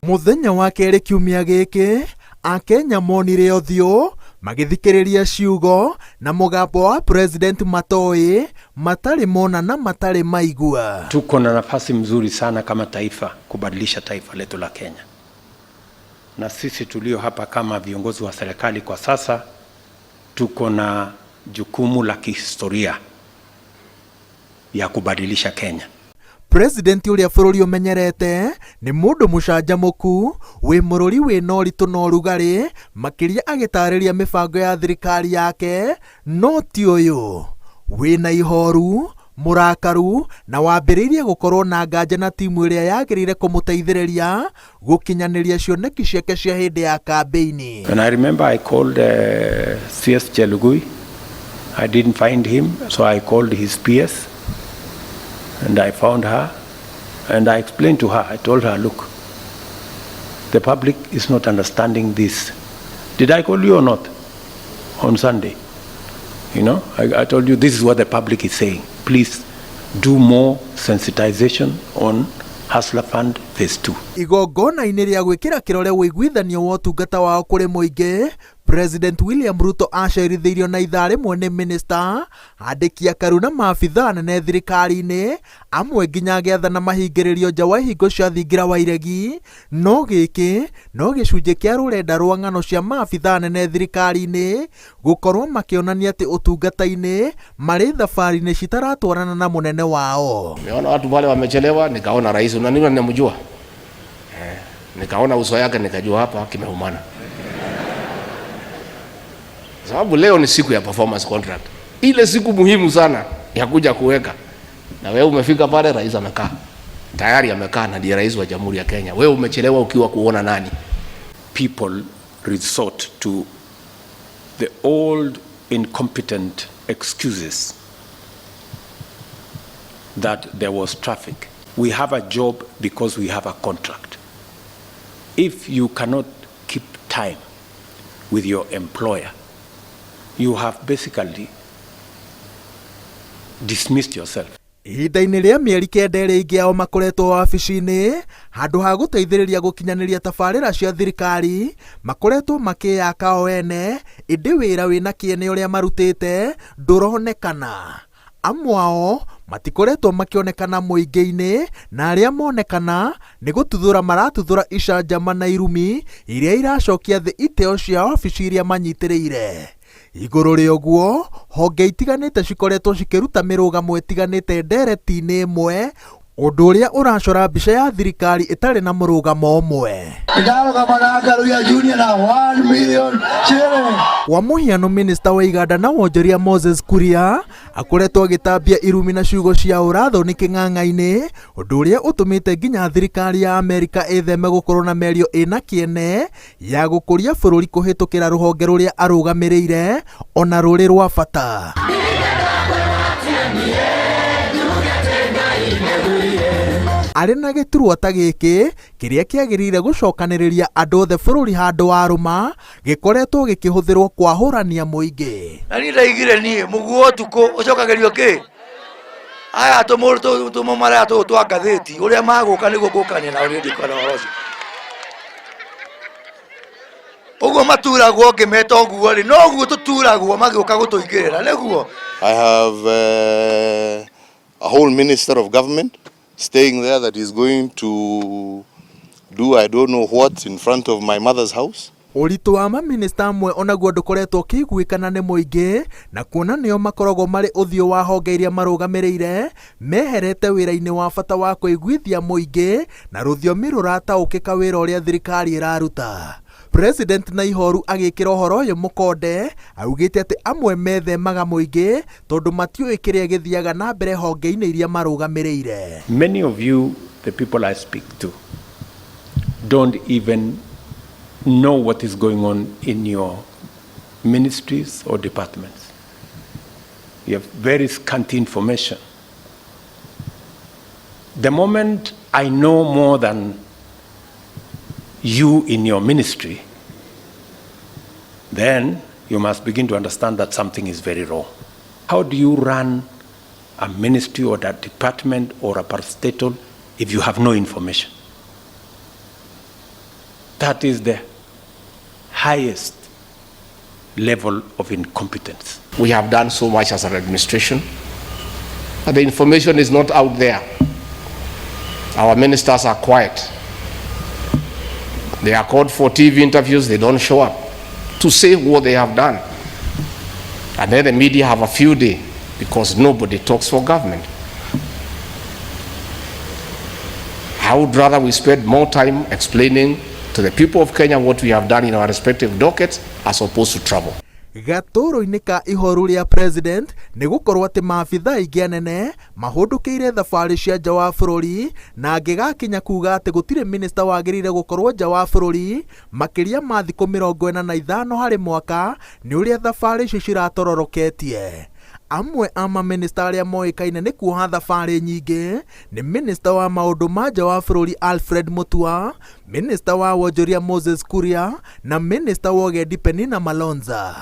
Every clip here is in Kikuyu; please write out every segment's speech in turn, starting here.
Mũthenya wa kerĩ kiumia gĩkĩ, Akenya monire ũthiũ magĩthikĩrĩria ciugo na mũgambo wa President matoĩ, matarĩ mona na matarĩ maigua. Tuko na nafasi mzuri sana kama taifa kubadilisha taifa letu la Kenya, na sisi tulio hapa kama viongozi wa serikali kwa sasa tuko na jukumu la kihistoria ya kubadilisha Kenya. President ũrĩa bũrũri ũmenyerete nĩ mũndũ mũcanjamũku, wĩ mũrũri wĩna ũritũ na ũrugarĩ, makĩria agĩtarĩria mĩbango ya thirikari yake, no ti ũyũ wĩna ihoru, mũrakaru na wambĩrĩirie gũkorwo na nganja na timu ĩrĩa yagĩrĩire kũmũteithĩrĩria gũkinyanĩria cioneki ciake cia hĩndĩ ya kambĩini. And I remember I called CS Chelugui. I didn't find him, so I called his PS and I found her and I explained to her. I told her, "Look, the public is not understanding this." Did I call you or not on Sunday? I told you this is what the public is saying. Please do more sensitization on Hustler Fund Phase 2. Igongona-inĩ rĩa gwĩkĩra kĩrore ũiguithanio wa ũtungata wao kũrĩ mũingĩ, President William Ruto acerithĩirio na ithaa rĩmwe nĩ minista, andĩki akaru na maabithaa anene thirikari-inĩ, amwe nginya agĩathana mahingĩrĩrio nja wa ihingo cia thingira wa iregi. No gĩkĩ no gĩcunjĩ kĩa rũrenda rwa ng'ano cia maabithaa anene thirikari-inĩ gũkorwo makĩonania atĩ ũtungata-inĩ marĩ thabarĩ-inĩ citaratwarana na mũnene wao. Nimeona watu pale wamechelewa, nikaona rais na nini ninamjua. Nikaona uso yake nikajua hapa kimeumana. Sababu leo ni siku ya performance contract. Ile siku muhimu sana ya kuja kuweka. Na wewe umefika pale, rais amekaa. Tayari amekaa na ndiye rais wa Jamhuri ya Kenya. Wewe umechelewa ukiwa kuona nani? People resort to the old incompetent excuses that there was traffic. We have a job because we have a contract. If you cannot keep time with your employer, you have basically dismissed yourself. Ihinda-inĩ rĩa mĩeri 9 ĩrĩa aingĩ ao makoretwo wabici-inĩ, handũ ha gũteithĩrĩria gũkinyanĩria tabarĩra cia thirikari, makoretwo makĩyaka o ene, ĩndĩ wĩra wĩna kĩene ũrĩa marutĩte ndũronekana. Amwe ao matikoretwo makĩonekana mũingĩ-inĩ, na arĩa monekana nĩ gũtuthũra maratuthũra icanjama na irumi iria iracokia thĩ iteo cia wabici iria manyitĩrĩire. Igũrũ rĩa ũguo, honge itiganĩte cikoretwo cikĩruta mĩrũgamo ĩtiganĩte ndereti-inĩ ĩmwe, ũndũ ũrĩa ũracora mbica ya thirikari ĩtarĩ na mũrũgamo ũmwe. Ndarũgama na Ngaruiya Junior na 1 million shilling. Kwa mũhiano, minista wa iganda na wonjoria Moses Kuria akoretwo agĩtambia irumi na ciugo cia ũrathoni kĩng'ang'a-inĩ, ũndũ ũrĩa ũtũmĩte nginya thirikari ya Amerika ĩtheme gũkorwo na mĩario ĩna kĩene ya gũkũria bũrũri kũhĩtũkĩra rũhonge rũrĩa arũgamĩrĩire ona rũrĩ rwa bata. Arĩ na gĩturwa ta gĩkĩ kĩrĩa kĩagĩrĩire gũcokanĩrĩria andũ othe bũrũri handũ warũma, gĩkoretwo gĩkĩhũthĩrwo kwahũrania mũingĩ. Na niĩ ndaigire niĩ mũguo ũtukũ ũcokagĩrio kĩ? Aya tũmũmaraya tũũ twa ngathĩti ũrĩa magũka nĩguo ngũkania nao, niĩ ndikwenda ũhoro ũcio. Ũguo maturagwo ngĩmeta ũguo rĩ, noguo tũturagwo magĩũka gũtũingĩrĩra nĩguo. I have a whole minister of government staying there that is going to do I don't know what in front of my mother's house. Ũritũ wa maminista amwe onaguo ndũkoretwo ũkĩiguĩkana nĩ mũingĩ, na kuona nĩo makoragwo marĩ ũthiũ wa honge iria marũgamĩrĩire, meherete wĩra-inĩ wa bata wa kũiguithia mũingĩ na rũthiomi rũrataũkĩka wĩra ũrĩa thirikari ĩraruta. President na ihoru agĩkĩra ũhoro ũyũ mũkonde, augĩte atĩ amwe methemaga mũingĩ tondũ matiũĩ kĩrĩa gĩthiaga na mbere honge-inĩ iria marũgamĩrĩire. Many of you, the people I speak to, don't even know what is going on in your ministries or departments. You have very scanty information. The moment I know more than you in your ministry, then you must begin to understand that something is very wrong. How do you run a ministry or that department or a parastatal if you have no information? That is the highest level of incompetence. We have done so much as an administration, but the information is not out there. Our ministers are quiet. They are called for TV interviews, they don't show up to say what they have done. And then the media have a few day because nobody talks for government. I would rather we spend more time explaining to the people of Kenya what we have done in our respective dockets as opposed to travel. Gatũrũ-inĩ ka ihoru rĩa president nĩ gũkorwo atĩ maabitha aingĩ anene mahũndũkĩire thabarĩ cia nja wa bũrũri, na angĩgakinya kuga atĩ gũtirĩ minista wagĩrĩire gũkorwo nja wa bũrũri makĩria ma thikũ 45 harĩ mwaka nĩ ũrĩa thabarĩ icio ciratororoketie. Amwe a mamĩnĩsta arĩa moĩkaine nĩ kuoha thabarĩ nyingĩ nĩ minista wa maũndũ ma nja wa bũrũri Alfred Mutua, minista wa wonjoria Moses Kuria na minista wa ũgendi Penina Malonza.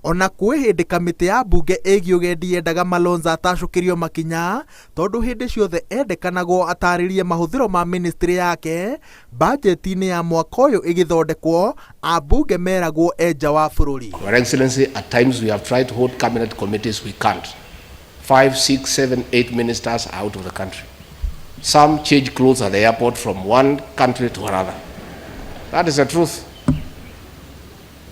Ona kwĩ hĩndĩ kamĩtĩ ya mbunge ĩgiĩ ũgendi yendaga Malonza atacũkĩrio makinya tondũ hĩndĩ ciothe endekanagwo atarĩrie mahũthĩro ma ministry yake bajeti-inĩ ya mwaka ũyũ ĩgĩthondekwo, ambunge meragwo e nja wa bũrũri. Your Excellency, at times we have tried to hold cabinet committees, we can't. 5, 6, 7, 8 ministers are out of the country. Some change clothes at the airport from one country to another. That is the truth.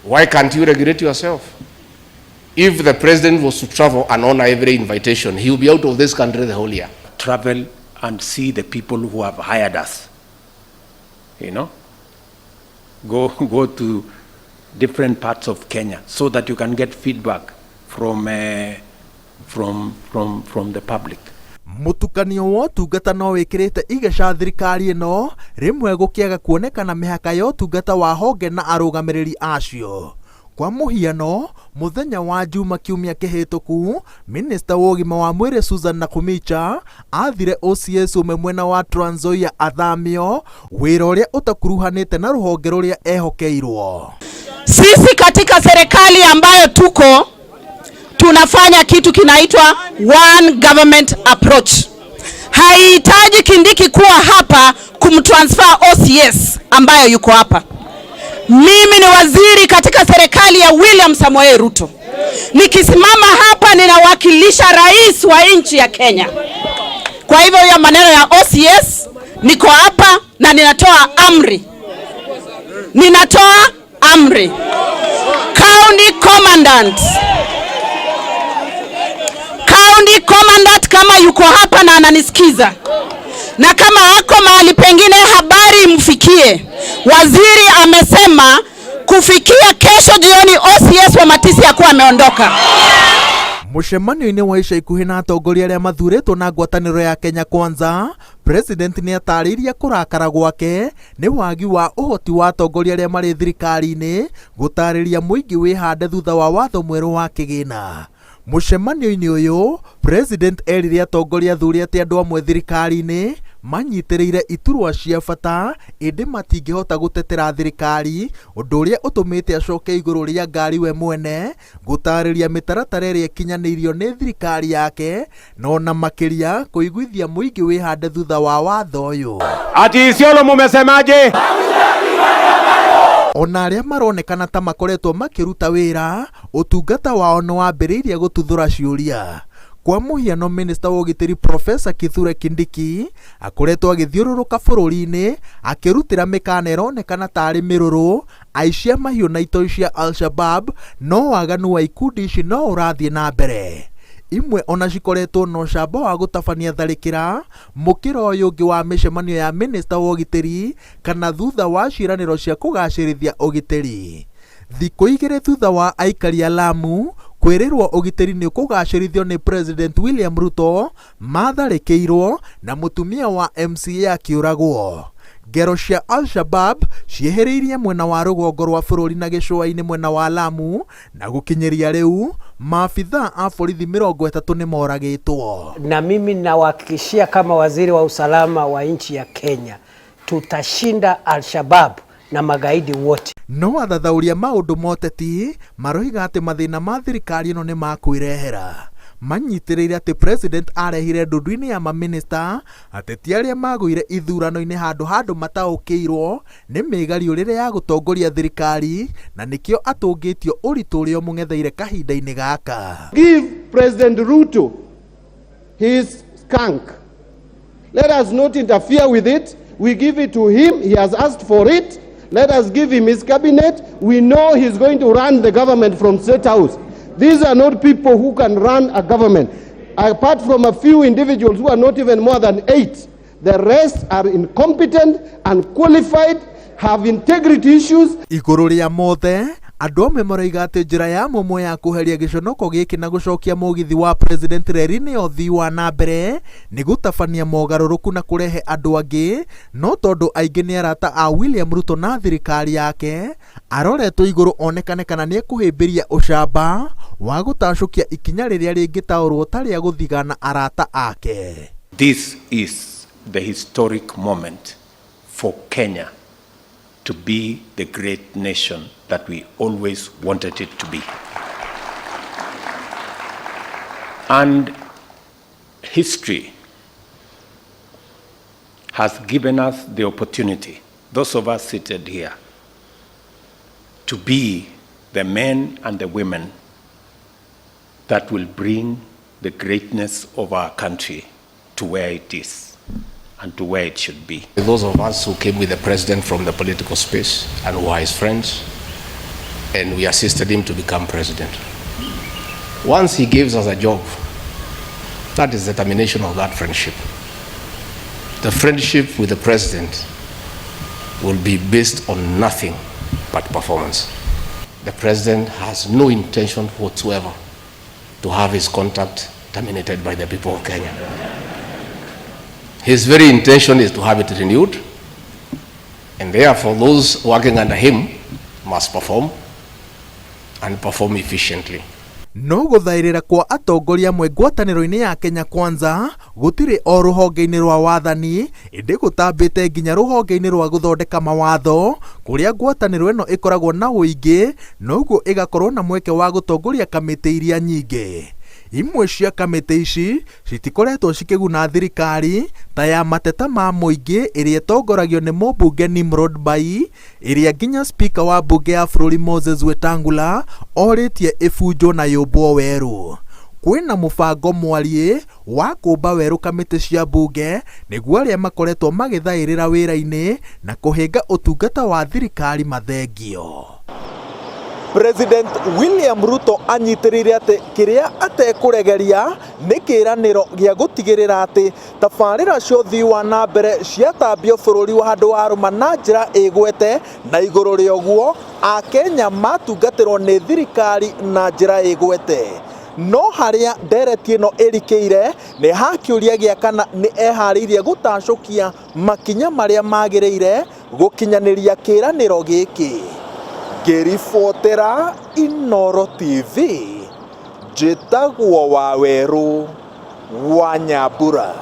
Why can't you regulate yourself? If the president was to travel and honor every invitation, he will be out of this country the whole year. Travel and see the people who have hired us. You know? Go to different parts of Kenya so that you can get feedback from the public. Mũtukanio wa ũtungata no wĩkĩrĩte igeca thirikari ĩno rĩmwe gũkĩaga kuonekana mĩhaka ya ũtungata wa honge na arũgamĩrĩri acio. Kwa mũhiano, mũthenya wa Juma kiumia kĩhĩtũku, minista wa ũgima wa mwĩrĩ Susan Nakhumicha athire OCS ũmwe mwena wa Trans Nzoia athamio wĩra ũrĩa ũtakuruhanĩte na rũhonge rũrĩa ehokeirwo. Sisi katika serikali ambayo tuko tunafanya kitu kinaitwa one government approach. Haihitaji Kindiki kuwa hapa kumtransfer OCS ambayo yuko hapa. Mimi ni waziri katika serikali ya William Samoei Ruto. Nikisimama hapa ninawakilisha rais wa nchi ya Kenya. Kwa hivyo hiyo maneno ya OCS, niko hapa na ninatoa amri. Ninatoa amri. County Commandant. County Commandant kama yuko hapa na ananisikiza, na kama ako mahali pengine habari imfikie. Waziri amesema kufikia kesho jioni OCS wa Matisi akuwa ameondoka. Mũcemanio-inĩ wa ica ikuhĩ na atongoria arĩa mathurĩtwo na ngwatanĩro ya Kenya Kwanza, President nĩ atarĩirie kũrakara gwake nĩ wagi wa ũhoti wa atongoria arĩa marĩ thirikari-inĩ gũtarĩria mũingĩ wĩhande thutha wa watho mwerũ wa kĩgĩna. Mũcemanio-inĩ ũyũ, President erire atongoria athure atĩ andũ amwe thirikari-inĩ manyitĩrĩire iturwa cia bata ĩndĩ matingĩhota gũtetera thirikari, ũndũ ũrĩa ũtũmĩte acoke igũrũ rĩa ngari we mwene gũtarĩria mĩtaratara ĩrĩa ĩkinyanĩirio nĩ thirikari yake na ona makĩria kũiguithia mũingĩ wĩhande thutha wa watho ũyũ. Ati Isiolo mumesemaje? Ona arĩa maronekana ta makoretwo makĩruta wĩra, ũtungata wao nĩ wambĩrĩirie gũtuthũra ciũria. Kwa mũhiano, minista wa ũgitĩri Profesa Kithure Kindiki akoretwo agĩthiũrũrũka bũrũri-inĩ akĩrutĩra mĩkana ĩronekana tarĩ mĩrũrũ aici a mahiũ na itoi cia Al-Shabab, no waganu wa ikundi ici no ũrathiĩ na mbere. Imwe ona cikoretwo na ũcamba wa gũtabania tharĩkĩra mũkĩra ũyũ ũngĩ wa mĩcemanio ya minista wa ũgitĩri kana thutha wa ciĩranĩro cia kũgacĩrithia ũgitĩri. Thikũ igĩrĩ thutha wa aikari a Lamu kwĩrĩrwo ũgitĩri nĩ ũkũgacĩrithio nĩ President William Ruto, matharĩkĩirwo na mũtumia wa MCA akĩũragwo. Ngero cia Al-Shabab ciehĩrĩirie mwena wa rũgongo rwa bũrũri na gĩcũa-inĩ mwena wa Lamu, na gũkinyĩria rĩu maabithaa a borithi 30 nĩ moragĩtwo. Na mimi nawahakikishia kama waziri wa usalama wa nchi ya Kenya, tutashinda Al-Shabab na magaidi wote. No athathaũria maũndũ ma ũteti maroiga atĩ mathĩna ma thirikari ĩno nĩ makwĩrehera. Manyitĩrĩire atĩ president arehire ndundu-inĩ ya mamĩnĩsta ateti arĩa magũire ithurano-inĩ handũ ha andũ mataũkĩirwo nĩ mĩgariũrĩre ya gũtongoria thirikari na nĩkĩo atũngĩtio ũritũ ũrĩa ũmũng'etheire kahinda-inĩ gaka. Give President Ruto his skunk. Let us not interfere with it. We give it to him. He has asked for it. Let us give him his cabinet. We know he's going to run the government from State House. These are not people who can run a government. Apart from a few individuals who are not even more than 8, the rest are incompetent, unqualified, have integrity issues. Igũrũ rĩa mothe, andũ amwe maroiga atĩ njĩra ya mũmwe ya kũheria gĩconoko gĩkĩ na gũcokia mũgithi wa president reri-inĩ ya ũthii wa na mbere nĩ gũtabania mogarũrũku na kũrehe andũ angĩ, no tondũ aingĩ nĩ arata a William Ruto na thirikari yake, aroretwo igũrũ onekane kana nĩ ekũhĩmbĩria ũcamba wa gũtacũkia ikinya rĩrĩa rĩngĩtaũrwo ta rĩa gũthigana arata ake. This is the historic moment for Kenya to be the great nation that we always wanted it to be. And history has given us the opportunity, those of us seated here, to be the men and the women that will bring the greatness of our country to where it is and to where it should be. Those of us who came with the president from the political space and who are his friends, and we assisted him to become president. Once he gives us a job, that is the termination of that friendship. The friendship with the president will be based on nothing but performance. The president has no intention whatsoever to have his contract terminated by the people of Kenya. His very intention is to have it renewed, and therefore those working under him must perform and perform efficiently. No gũthaĩrĩra kwa atongoria amwe ngwatanĩro-inĩ ya Kenya Kwanza gũtirĩ o rũhonge-inĩ rwa wathani, ĩndĩ gũtambĩte nginya rũhonge-inĩ rwa gũthondeka mawatho kũrĩa ngwatanĩro ĩno ĩkoragwo na ũingĩ, noguo ĩgakorwo na mweke wa gũtongoria kamĩtĩ iria nyingĩ. Imwe cia kamĩtĩ ici citikoretwo cikĩguna thirikari ta ya mateta ma mũingĩ ĩrĩa ĩtongoragio nĩ mũmbunge Nimrod Bai, ĩrĩa nginya spika wa mbunge ya bũrũri Moses Wetangula orĩtie ĩbunjwo na yũmbwo werũ. Kwĩna mũbango mwariĩ wa kũmba werũ kamĩtĩ cia mbunge nĩguo arĩa makoretwo magĩthaĩrĩra wĩra-inĩ na kũhĩnga ũtungata wa thirikari mathengio. President William Ruto anyitĩrĩire atĩ kĩrĩa atekũregeria nĩ kĩĩranĩro gĩa gũtigĩrĩra atĩ tabarĩra cia ũthii wa na mbere ciatambio bũrũri wa handũ warũma na njĩra ĩgwete, na igũrũ rĩa ũguo Akenya matungatĩrwo nĩ thirikari na njĩra ĩgwete. No harĩa ndereti ĩno ĩrikĩire nĩ ha kĩũria gĩa kana nĩ eharĩirie gũtacũkia makinya marĩa magĩrĩire gũkinyanĩria kĩĩranĩro gĩkĩ. Ngĩribotera Inooro TV, njĩtagwo Wawerũ wa Nyambura.